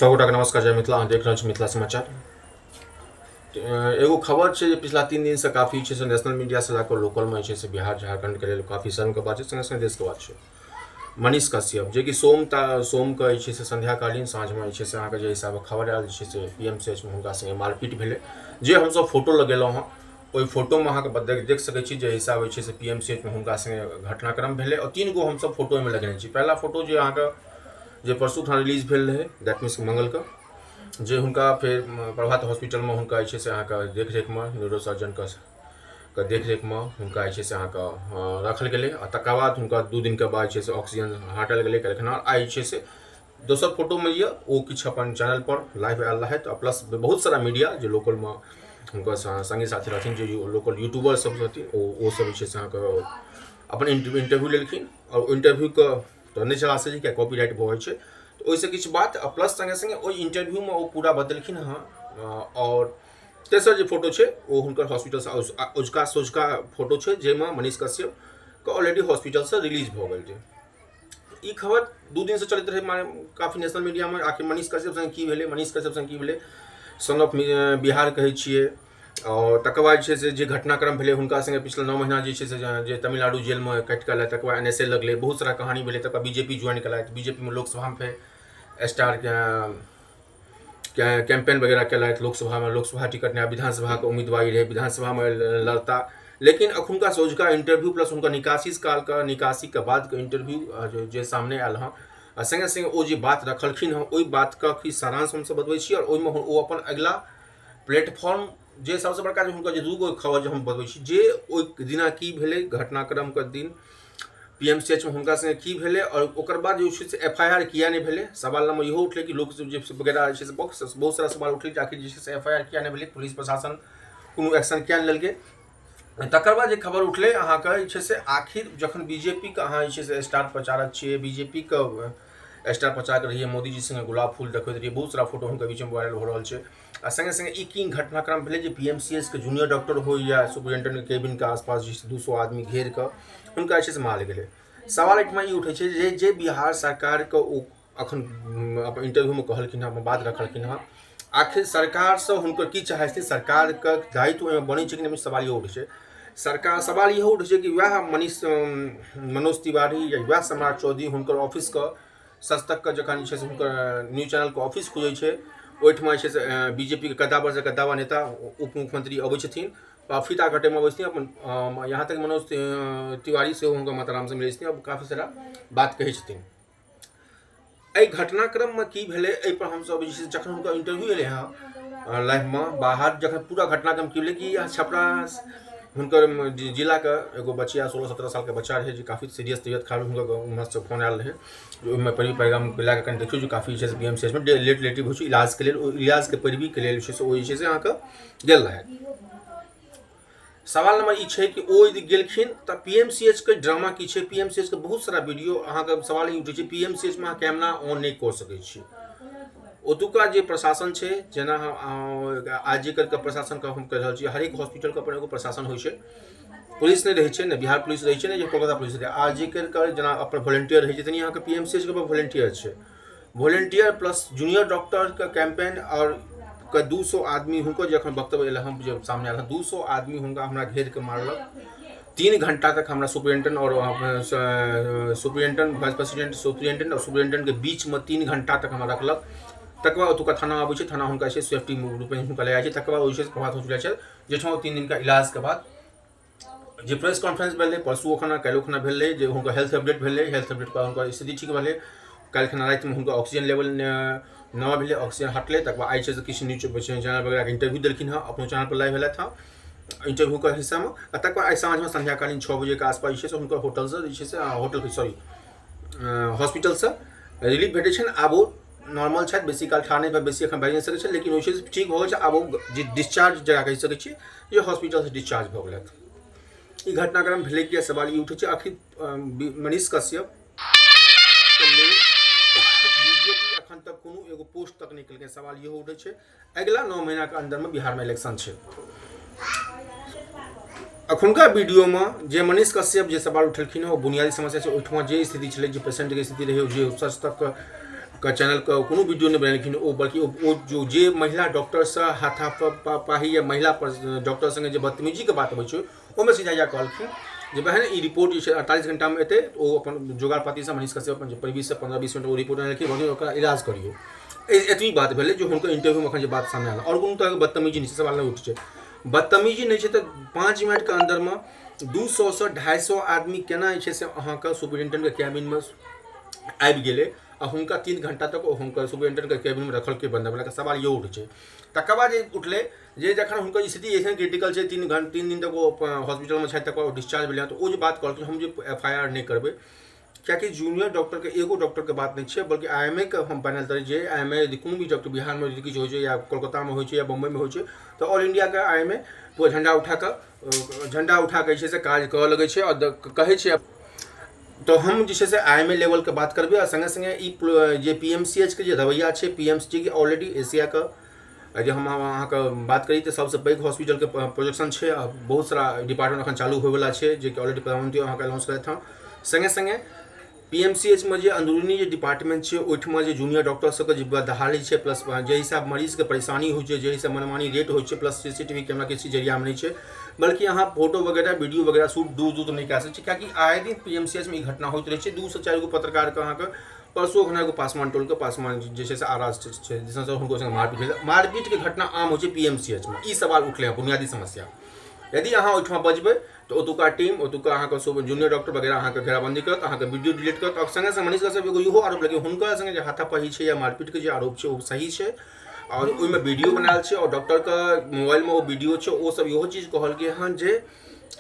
सब गोटाके नमस्कार, जय मिथिला। अहाँ देख रहल छी मिथिला समाचार। एगो खबर छै जे पिछला 3 दिनसँ काफी छै से नेशनल मीडियासँ लए कऽ लोकलमे जे छै से बिहार झारखण्डके लेल काफी शर्मके बात छै, सङ्गे सङ्गे देशके बात छै। मनीष कश्यप जेकि सोमके जे छै से सन्ध्याकालीन साँझमे जे छै से अहाँके जे हिसाबे खबर आयल जे छै से पी एम सी एच मे हुनका सङ्गे मारपीट भेलै, जे हमसब फोटो लगेलहुँ हँ ओहि फोटोमे अहाँके देख सकै छी जे हिसाब जे छै से पी एम सी एच मे हुनका सङ्गे घटनाक्रम भेलै। आओर 3 गो हमसब फोटो ओहिमे लगेने छी। पहिला फोटो जे अहाँके जे परसू खना रिलीज भेल रहै, that means मंगलके, जे हुनका फेर प्रभात हॉस्पिटलमे हुनका जे छै से अहाँके देखरेखमे न्यूरो सर्जनके के देखरेखमे हुनका जे छै से अहाँके राखल गेलै आ तकर बाद हुनका 2 दिनके बाद जे छै से ऑक्सीजन हटायल गेलै काल्हिखना। आइ जे छै से दोसर फोटोमे यऽ ओ किछु अपन चैनलपर लाइव आयल रहथि आ प्लस बहुत सारा मीडिया जे लोकलमे हुनकर सङ्गी साथी रहथिन, जे लोकल यूट्यूबर सब रहथिन, ओ सब जे छै से अहाँके अपन इंटरव्यू लेलखिन। आओर इंटरव्यूके तऽ नहि चला सकै छी किया कॉपीराइट भऽ जाइ छै, तऽ ओहिसँ किछु बात आ प्लस सङ्गे सङ्गे ओहि इंटरव्यूमे ओ पूरा बतेलखिन हँ। आओर तेसर जे फोटो छै ओ हुनकर हॉस्पिटलसँ अजुका सोझका फोटो छै जाहिमे मनीष कश्यपके ऑलरेडी हॉस्पिटलसँ रिलीज भऽ गेल छै। ई खबर 2 दिनसँ चलैत रहै माने काफी नेशनल मीडियामे, आखिर मनीष कश्यप सङ्गे की भेलै, मनीष कश्यप सङ्गे की भेलै, सन ऑफ बिहार कहै छियै। आओर तकर बाद जे छै से जे घटनाक्रम भेलै हुनका सङ्गे पिछला 9 महीना जे छै से जे तमिलनाडु जेलमे काटि कऽ तकर बाद एन एस ए लगलै, बहुत सारा कहानी भेलै। तकर बाद बी जे पी ज्वाइन केलथि, बी जे पी मे लोकसभामे फेर स्टार कैंपेन वगैरह केलथि, लोकसभामे लोकसभा टिकट नहि, विधानसभाके उम्मीदवारी रहै, विधानसभामे लड़ता। लेकिन अखुनका सोझका इंटरव्यू प्लस हुनकर निकासी कालके निकासीके बादके इंटरव्यू जे सामने आयल हँ आ सङ्गे सङ्गे ओ जे बात रखलखिन हँ ओहि बातके की सारांश हमसब बतबै छी। आओर ओहिमे ओ अपन अगिला प्लेटफॉर्म जे सबसँ बड़का जे हुनकर जे 2 गो खबर जे हम बतबै छी जे ओहि दिना की भेलै घटनाक्रमके दिन पी एम सी एच मे हुनका सङ्गे की भेलै आओर ओकर बाद जे छै से एफ I R किया नहि भेलै। सवाल नंबर इहो उठलै कि लोक जे वगैरह जे छै से बहुत सारा सवाल उठलै जे आखिर जे छै से एफ I R किया नहि भेलै, पुलिस प्रशासन कोनो एक्शन किया नहि लेलकै। तकर बाद जे खबर उठलै अहाँके जे छै से आखिर जखन बी जे पी के अहाँ जे छै से स्टार प्रचारक छियै, बी जे पी के स्टार प्रचारक रहियै, मोदीजी सङ्गे गुलाब फूल देखबैत रहियै, बहुत सारा फोटो हुनकर बीचमे वायरल हो रहल छै। आ सङ्गे सङ्गे ई की घटनाक्रम भेलै जे पी एम सी एच के जूनियर डॉक्टर हो या सुपरिटेंडेंट केबिनके आसपास जे छै 200 आदमी घेर कऽ हुनका जे छै से मारल गेलै। सवाल एहिठमा ई उठै छै जे जे बिहार सरकारके ओ अखन अपन इंटरव्यूमे कहलखिन हँ, अपन बात रखलखिन हँ, आखिर सरकारसँ हुनकर की चाहै छथिन, सरकारके दायित्व ओहिमे बनै छै कि नहि, सवाल इहो उठै छै। सरकार सवाल इहो उठै छै कि वएह मनोज तिवारी या वएह सम्राट चौधरी हुनकर ऑफिसके सस्तकके जखन जे छै से हुनकर न्यूज चैनलके ऑफिस खुजै छै ओहिठमा जे छै से बी जे पी के कद्दावर से कद्दावर नेता उप मुख्यमंत्री अबै छथिन आ फीता कटैमे अबै छथिन अपन, यहाँ तक मनोज तिवारी सेहो हुनकर माता रामसँ मिलै छथिन आ काफी सारा बात कहै छथिन। एहि घटनाक्रममे की भेलै एहिपर हमसभ जे छै जखन हुनकर इंटरव्यू एलै हँ लाइफमे बाहर जखन पूरा घटनाक्रम की भेलै कि छपरा हुनकर जिलाके एगो बचिया 16-17 सालके बच्चा रहै जे काफी सीरियस तबियत खराब, हुनकर उम्हरसँ फोन आयल रहै जे ओहिमे पैरवी पैगाम लए कऽ कनि देखियौ जे काफी जे छै से पी एम सी एच मे लेट लेटिव होइ छै इलाजके लेल, ओहि इलाजके पैरवीके लेल जे छै से ओ जे छै से अहाँके गेल रहै। सवाल नंबर ई छै कि ओ यदि गेलखिन तऽ पी एम सी एच के ड्रामा की छै, पी एम सी एच के बहुत सारा वीडियो अहाँके सवाल ई उठै छै पी एम सी एच मे अहाँ कैमरा ऑन नहि कऽ सकै छी। ओतुका जे प्रशासन छै जेना आज के प्रशासनके हम कहि रहल छी, हरेक हॉस्पिटलके अपन एगो प्रशासन होइ छै, पुलिस नहि रहै छै, ने बिहार पुलिस रहै छै, ने कोलकाता पुलिस रहै छै। आज के जेना अपन वॉलेंटियर रहै छै तनी अहाँके पी एम सी एच के वॉलेंटियर छै, वॉलेंटियर प्लस जूनियर डॉक्टरके कैंपेन आओर के 200 आदमी हुनको जखन वक्तव्य एल हँ जे सामने आयल हँ 200 आदमी हुनका हमरा घेर के मारलक। 3 घंटा तक हमरा सुपरिटेंडेंट और सुपरिटेंडेंट वाइस प्रेसिडेंट सुपरिटेंडेंट और सुपरिटेंडेंट के बीच में 3 घंटा तक हमरा रखलक। तकर बाद ओतुका थाना आबै छै, थाना हुनका छै सेफ्टी रूपे हुनका लए जाइ छै। तकर बाद ओ जे छै प्रभात हॉस्पिटल छै जाहिठाम 3 दिनका इलाजके बाद जे प्रेस कॉन्फ्रेंस भेलै परसू खाना काल्हिओ खाना भेलै जे हुनकर हेल्थ अपडेट भेलै, हेल्थ अपडेट पर हुनकर स्थिति ठीक भेलै। काल्हि खना रातिमे हुनकर ऑक्सीजन लेवल नॉर्मल भेलै, ऑक्सीजन हटलै। तकर बाद आइ छै से किछु न्यूज चैनल वगैरहके इंटरव्यू देलखिन हँ, अपनो चैनल पर लाइव भेलथि हँ इंटरव्यूके हिस्सामे। आ तकर बाद आइ साँझमे संध्याकालीन 6 बजेके आसपास जे छै से हुनकर होटलसँ जे छै से होटलके सॉरी हॉस्पिटलसँ रिलीफ भेटै छनि। आब ओ नॉर्मल छथि, बेसी काल ठाढ़ नहि बेसी एखन बाजि नहि सकै छथि, लेकिन ओहि से ठीक भऽ गेल छै। आब ओ जे डिस्चार्ज जकरा कहि सकै छियै जे हॉस्पिटलसँ डिस्चार्ज भऽ गेलथि। ई घटनाक्रम भेलै कि सवाल ई उठै छै आखिर मनीष कश्यप लेल बीजेपी एखन तक कोनो एगो पोस्ट तक नहि केलकै, सवाल इहो उठै छै। अगिला 9 महीनाके अन्दरमे बिहारमे इलेक्शन छै। अखुनका वीडियोमे जे मनीष कश्यप जे सवाल उठेलखिन हँ ओ बुनियादी समस्या छै। ओहिठमा जे स्थिति छलै, जे पेशेंटके स्थिति रहै, जे सच तक के चैनलके कोनो वीडियो नहि बनेलखिन ओ, बल्कि ओ जो जे महिला डॉक्टरसँ हाथापाही या महिला पर डॉक्टर सङ्गे जे बदतमीजीके बात अबै छै, ओहिमे सीधा इएह कहलखिन जे बहन ई रिपोर्ट जे छै 48 घंटामे एतै। ओ अपन जोगाड़ पातीसँ मनीष कश्यप अपन जे पैरवीसँ 15-20 मिनट ओ रिपोर्ट आनलखिन, कहलखिन ओकरा इलाज करियौ। एतबी बात भेलै जे हुनकर इंटरव्यूमे एखन जे बात सामने आयल। आओर कोनो तरहके बदतमीजी नहि छै, सवाल नहि उठै छै। बदतमीजी नहि छै तऽ 5 मिनटके अन्दरमे 200सँ 250 आदमी केना जे छै से अहाँके सुपरिटेंडेंटके कैबिनमे आबि गेलै आ हुनका 3 घंटा तक ओ हुनकर सुपरिटेंडेंटके कैबिनमे रखलकै बंद? सवाल इहो उठै छै। तकर बाद जे उठलै जे जखन हुनकर स्थिति एहन क्रिटिकल छै, 3 घंटा 3 दिन तक ओ हॉस्पिटलमे छथि, तकर बाद डिस्चार्ज भेलै, तऽ ओ जे बात कहलखिन हम जे एफ I R नहि करबै, कियाकि जूनियर डॉक्टरके एगो डॉक्टरके बात नहि छै, बल्कि I M A के हम पैनल तर जे I M A यदि कोनो भी डॉक्टर बिहारमे यदि किछु होइ छै या कोलकातामे होइ छै या बम्बइमे होइ छै, तऽ ऑल इण्डियाके I M A पूरा झण्डा उठा कऽ जे छै से काज करऽ लगै छै आओर कहै छै। तऽ हम जे छै से I M A लेवलके बात करबै। आ सङ्गे सङ्गे ई जे पी एम सी एच के जे रवैया छै, पी एम सी ऑलरेडी एशियाके जे हम अहाँके बात करी तऽ सबसँ पैघ हॉस्पिटलके प्रोजेक्शन छै आ बहुत सारा डिपार्टमेंट एखन चालू होइवला छै, जेकि ऑलरेडी प्रधानमंत्री अहाँके अनाउंस केलथि हँ। सङ्गे सङ्गे पी एम सी एच मे जे अंदरूनी जे डिपार्टमेंट छै, ओहिठमा जे जूनियर डॉक्टर सबके जे बदहाली छै, प्लस जाहि हिसाब मरीजके परेशानी होइ छै, जाहि हिसाब मनमानी रेट होइ छै, plus C C T V camera किसी जरियामे नहि छै, बल्कि अहाँ फोटो वगैरह वीडियो वगैरह शूट दूर दूर नहि कए सकै छी, कियाकि आए दिन पी एम सी एच मे ई घटना होइत रहै छै। 2 से 4 गो पत्रकारके अहाँके परसू एखन एगो पासवान टोलके पासवान जे छै से आरा छै जिससँ हुनको संगे मारपीट भेल। मारपीटके घटना आम होइ छै पी एम सी एच मे, ई सवाल उठलै हँ। बुनियादी समस्या, यदि अहाँ ओहिठमा बजबै तऽ ओतुका टीम, ओतुका अहाँके सब जूनियर डॉक्टर वगैरह अहाँके घेराबंदी करत, अहाँके वीडियो डिलीट करत। आओर सङ्गे सङ्ग मनीष कश्यप एगो इहो आरोप लगै, हुनका सङ्गे जे हाथापाही छै या मारपीटके जे आरोप छै, ओ सही छै आओर ओहिमे वीडियो बनायल छै आओर डॉक्टरके मोबाइलमे ओ वीडियो छै। ओ सब इहो चीज कहलकै हँ जे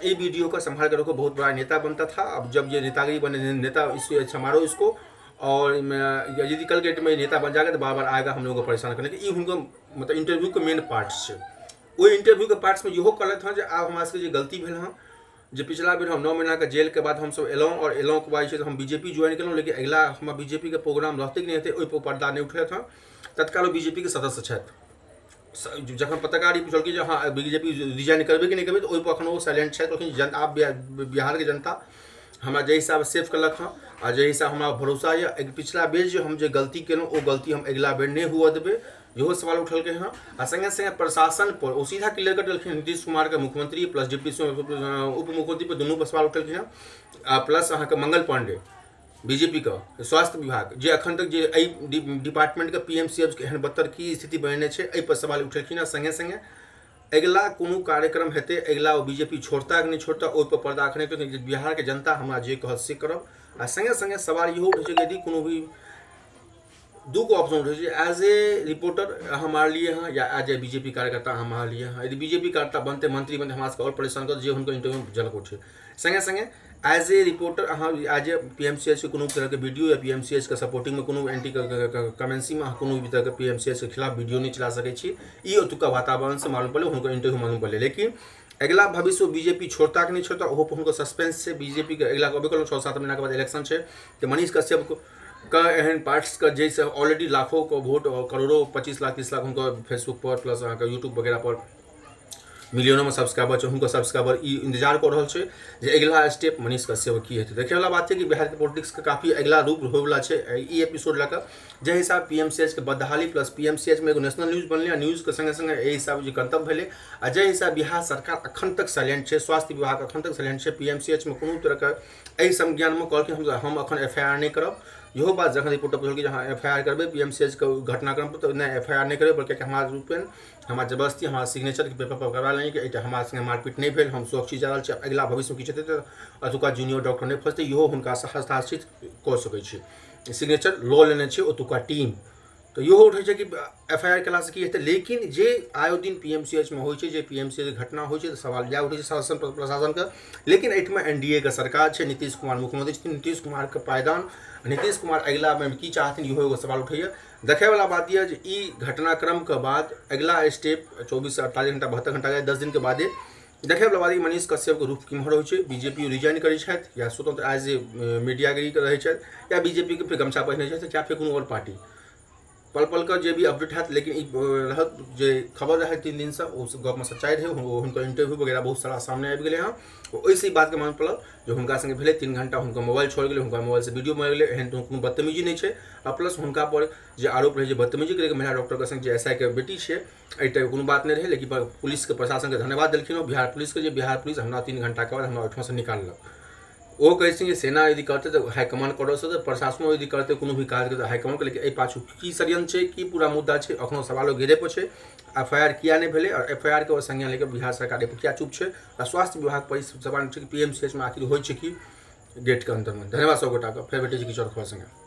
ई वीडियो का संभाल कर रखो, बहुत बड़ा नेता बनता था, अब जब ये नेतागिरी बने नेता, इसको अच्छा मारो इसको और यदि कल डेट में नेता बन जाएगा तो बार बार आएगा हम लोगों को परेशान करने के। ई हुनकर मतलब इंटरव्यूके मेन पार्ट छै। ओहि इंटरव्यूके पार्ट्समे इहो कहलथि हँ जे आब हमरा सबके जे गलती भेल हँ, जे पिछला बेर हम 9 महीनाके जेलके बाद हमसब एलहुँ आओर एलहुँके बाद जे छै से हम बीजेपी ज्वाइन केलहुँ, लेकिन अगिला हमरा बीजेपीके प्रोग्राम रहतै कि नहि हेतै, ओहिपर पर्दा नहि उठेलथि हँ। तत्काल ओ बीजेपीके सदस्य छथि। जखन पत्रकार ई पुछलखिन जे अहाँ बीजेपी रिजाइन करबै कि नहि करबै, तऽ ओहिपर एखन ओ साइलेंट छथि। कहलखिन जन आब बिहारके जनता हमरा जाहि हिसाबसँ सेफ केलक हँ आ जाहि हिसाब हमरा भरोसा यऽ, पिछला बेर जे हम जे गलती केलहुँ, ओ गलती हम अगिला बेर नहि हुअ देबै, इहो सवाल उठेलकै हँ। आ सङ्गे सङ्गे प्रशासन पर ओ सीधा क्लियर कट देलखिन। नीतीश कुमारके मुख्यमंत्री प्लस डिप्टी उप मुख्यमंत्री पर दुनू पर सवाल उठेलखिन हँ। आ प्लस अहाँके मंगल पांडे, बीजेपीके स्वास्थ्य विभाग, जे अखन तक जे एहि डिपार्टमेंटके पी एम सी एच के एहन बदतर की स्थिति बनेने छै, एहिपर सवाल उठेलखिन हँ। सङ्गे सङ्गे अगिला कोनो कार्यक्रम हेतै, अगिला ओ बीजेपी छोड़ता कि नहि छोड़ता, ओहिपर पर्दा अखने जे बिहारके जनता हमरा जे कहत से करब। आ सङ्गे सङ्गे सवाल इहो उठै छै कि यदि कोनो भी दू गो ऑप्शन उठै छै, एज ए रिपोर्टर हमारे लिए हैं या एज ए बीजेपी कार्यकर्ता हमारे लिए हैं, यदि बीजेपी कार्यकर्ता बनते, मंत्री बनते, हमरा सबके आओर परेशान करत, जे हुनकर इंटरव्यू झलक उठे। सङ्गे सङ्गे एज ए रिपोर्टर अहाँ as A P M C H के कोनो तरहके वीडियो या पी एम सी एच के सपोर्टिंगमे कोनो एंटी कमेंसीमे अहाँ कोनो भी तरहके पी एम सी एच के खिलाफ वीडियो नहि चला सकै छी, ई ओतुका वातावरणसँ मालूम पड़लै, हुनकर इंटरव्यू मालूम पड़लै। लेकिन अगिला भविष्य बीजेपी छोड़ता कि नहि छोड़ता, ओहो पर हुनकर सस्पेंस छै। बीजेपीके अगिला कहबे केलहुँ, 6-7 महीनाके बाद इलेक्शन छै, तऽ मनीष कश्यप के एहन पार्ट्सके जाहिसँ ऑलरेडी लाखोके वोट आओर करोड़ो, 25 लाख, 30 लाख हुनकर फेसबुक पर प्लस अहाँके यूट्यूब वगैरह पर मिलियनोमे सब्सक्राइबर छै, हुनकर सब्सक्राइबर ई इन्तजार कऽ रहल छै जे अगिला स्टेप मनीष कश्यप की हेतै। देखैवला बात छै कि बिहारके पॉलिटिक्सके काफी अगिला रूप होइवला छै ई एपिसोड लऽ कऽ। जाहि हिसाब पी एम सी एच के बदहाली प्लस पी एम सी एच मे एगो नेशनल न्यूज बनलै आ न्यूजके सङ्गे सङ्गे एहि हिसाब जे गन्तव्य भेलै आ जाहि हिसाब बिहार सरकार अखन तक साइलेंट छै, स्वास्थ्य विभाग अखन तक साइलेंट छै, पी एम सी एच मे कोनो तरहके एहि संज्ञानमे कहलखिन हम अखन एफ I R नहि करब। इहो बात जखन रिपोर्टर पुछलकै जे अहाँ एफ I R करबै पी एम सी एच के घटनाक्रम पर, तऽ नहि, एफ I R नहि करबै, बल्कि हमरा रूपेण हमरा जबरदस्ती हमरा सिग्नेचरके पेपर पर करवा लेलनि कि एहिठाम हमरा सङ्गे मारपीट नहि भेल, हम सुरक्षित जा रहल छी। अगिला भविष्यमे किछु हेतै तऽ एतुका जूनियर डॉक्टर नहि फँसतै, इहो हुनकासँ हस्ताक्षरित कऽ सकै छी, सिग्नेचर लऽ लेने छै ओतुका टीम। तऽ इहो उठै छै कि एफ I R केलासँ की हेतै? लेकिन जे आयो दिन पी एम सी एच मे होइ छै, जे पी एम सी एच घटना होइ छै, तऽ सवाल इएह उठै छै शासन प्रशासनके। लेकिन एहिठमा एन डी ए के सरकार छै, नीतीश कुमार मुख्यमंत्री छथिन, नीतीश कुमारके पायदान, नीतीश कुमार अगिलामे की चाहथिन, इहो एगो सवाल उठैए। देखैवला बात यऽ जे ई घटनाक्रमके बाद अगिला स्टेप 24 से 48 घंटा, 72 घंटा या 10 दिनके बादे देखैवला बात ई मनीष कश्यपके रूप केम्हर होइ छै। बीजेपी रिजाइन करै छथि या स्वतंत्र एज ए मीडियागिरीके रहै छथि या बीजेपीके फेर गमछा पहिनै छथि या फेर कोनो आओर पार्टी। पल पलके जे भी अपडेट हैत, लेकिन ई रहत जे खबर रहै 3 दिनसँ, ओ गपमे सच्चाइ रहै। हुनकर इंटरव्यू वगैरह बहुत सारा सामने आबि गेलै हँ। ओहिसँ ई बातके मालूम पड़ल जे हुनका सङ्गे भेलै, 3 घंटा हुनकर मोबाइल छोड़ल गेलै, हुनका मोबाइलसँ वीडियो बनायल गेलै। एहन तऽ कोनो बदतमीजी नहि छै। आ प्लस हुनका पर जे आरोप रहै जे बदतमीजी करैके महिला डॉक्टरके सङ्ग, जे एस I के बेटी छियै, एहि टाइपके कोनो बात नहि रहै। लेकिन पुलिसके, प्रशासनके धन्यवाद देलखिन ओ बिहार पुलिसके, जे बिहार पुलिस हमरा 3 घंटाके बाद हमरा ओहिठामसँ निकाललक। ओ कहै छथिन जे सेना यदि करतै तऽ हाईकमान करऽसँ, तऽ प्रशासनो यदि करतै कोनो भी काजके तऽ हाईकमान। लेकिन एहि पाछू की षड्यंत्र छै, की पूरा मुद्दा छै, एखनो सवालो घेरे पर छै। एफ I R किया नहि भेलै आओर एफ I R के संज्ञान लेके बिहार सरकार एहि पर किया चुप छै? आ स्वास्थ्य विभाग पर ई सवाल छै कि पी एम सी एच मे आखिर होइ छै की गेटके अन्दरमे? धन्यवाद सब गोटाके, फेर भेटै छै किछु आओर खबर सङ्गे।